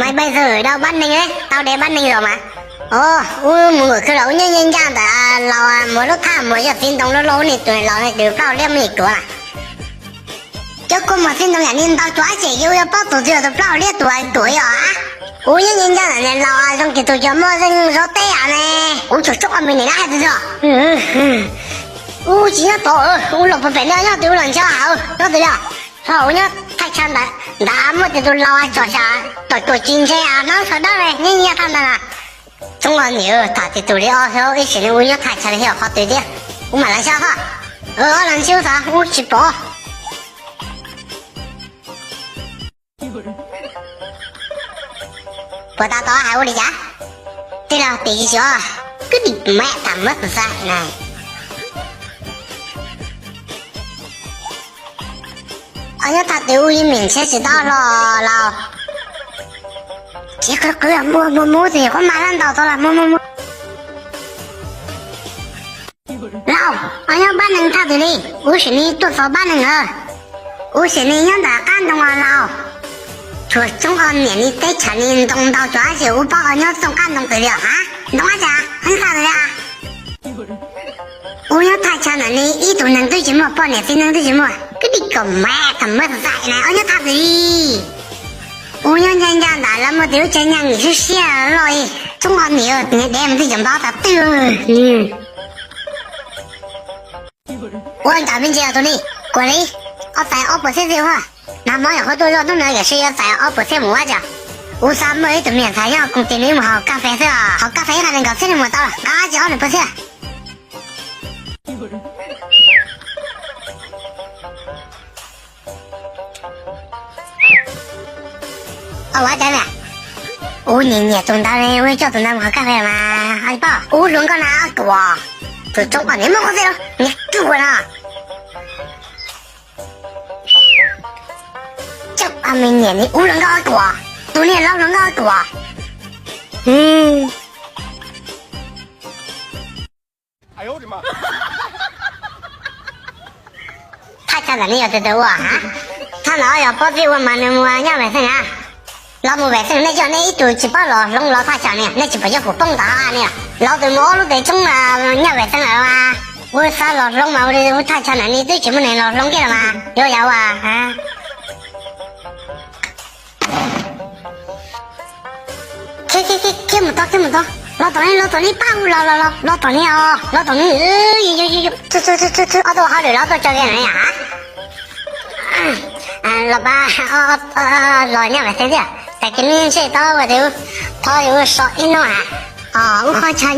Maiv pais xwm dau pab neeg, tau de pab neeg los mas. Os, ub mus nkawm khw los ub nyob nyob ncaj ntawm laus mus lub thaj mus yog txiv ntoo loj loj ub, niag tus laus niag tus plaub hau liab muaj yim tuav mas. Cov kua muag txiv ntoo yam li ntau tuav ces yuav paub tus twg yog tus plaub hau liab tuav tuav os. Ub nyob nyob ncaj ntawm niag laus zoo kiag tus cov muaj zeej zov teb av ne. Ub tsuas tsoob ob me niam na hais tias ub tsis nyob tod, ub los puag pem no nyob twg ub los ntshe hauv nyob twg li. Ho ub nyob thaj chaw ntawd ntag muaj tus laus tsom xyas tom cuam ci ntshe hnab sawv dawb li nyob nyob thaj ntawd na. Tsoob ob niam tham tias tus li ob xyov ib sim nws ub nyob thaj chaw li yog qhov twg thiab. Ub mam los xyov ho. Ob los ntshe ub xav ub tsis pom. Puas tas tod hais ua li cas? Tij laug, tim tsis xyov, kwv dim mab tham muab xav na. Ob nyob thaj twg ub yeej meem ntshiab tsis tau hlo los. Tsis qhwv qhwv, muab muab muab tes qhuab mas lab ntaus tau los muab muab muab. Laus, ob nyob pab neeg thaj twg li? Ub sim ni tuaj txog pab neeg lawm. Ub sim ni nyob ntawm qab ntoo os laus. Tsuas tsoob ob niam ni teb chaws ni ntoo ntau tsuas tab sis ub paub ob nyob txooj qab ntoo twg li os ha? Ntoo ab cas heev tag li a. Ub nyob thaj chaw ntawm ni ib tug neeg twb tsis muaj, poj niam txiv neej twb tsis muaj, kwv dim kaum mab tham muab xav na, ob nyob thaj twg li? Ub nyob ncaj ncaj ntawd lawv muaj tus lub tsev nyob nws siab siab loj li. Tsoob ob niam, niag dev mus twb tseem npau taws twg. Ua nram me ntsis tus ni, kuam li ob txais ob puas txhiab xwb ua. Nag hmo yog qhov tuaj zoj hnub no yam sis yuav txais ob puas txhiab mus ua cas. Ub xav muaj ib tug me nyuam ntxhais nyob koom tis nws mus haus kas fes xwb os, haus kas fes ib qho nees nkaum txhiab nws mus tau los nqa tsis ob nws puas txhiab. Ua cas na? Ub nyiam nyiam tus ntawd li, ub coj tus ntawd mus haus kas fes mas. Poj, ub hluas nkauj na ob tuam. Tus tsoob ob niam muaj qhov txhia los niag ruam no. Coj me niam ni ub hluas nkauj ob tuam, tus niag laus hluas nkauj ob tuam. Thaj chaw ntawm ni yog tus twg ua ha? Thaj ntawd yog pob txib ua mas nws mus nyaj vem xeej na. Los mus vem xeej nej coj nej ib tug tsis paub los hloov los thaj chaw ni, nej tsis pom cov pum poob tom hauv ni. Laus tus mus ob lub tes tshoob nyaj vem xeej lawm mas. Ua xav los hloov mas ua li ub thaj chaw ntawm ni twb tsis muaj neeg los hloov kiag los mas yuav yam ua. Khiav khiav khiav mus tod, khiav mus tod, los tom ni, los tom ni pab ub, los los los los tom ni os, los tom ni. Ob tug hauj lwm los tau tso ke na yom. Los pab, los nyaj vem xeej thiab, tas kiag neb ntshe tau ua tus thov yus so ib hnub ha. Ub qhov chaw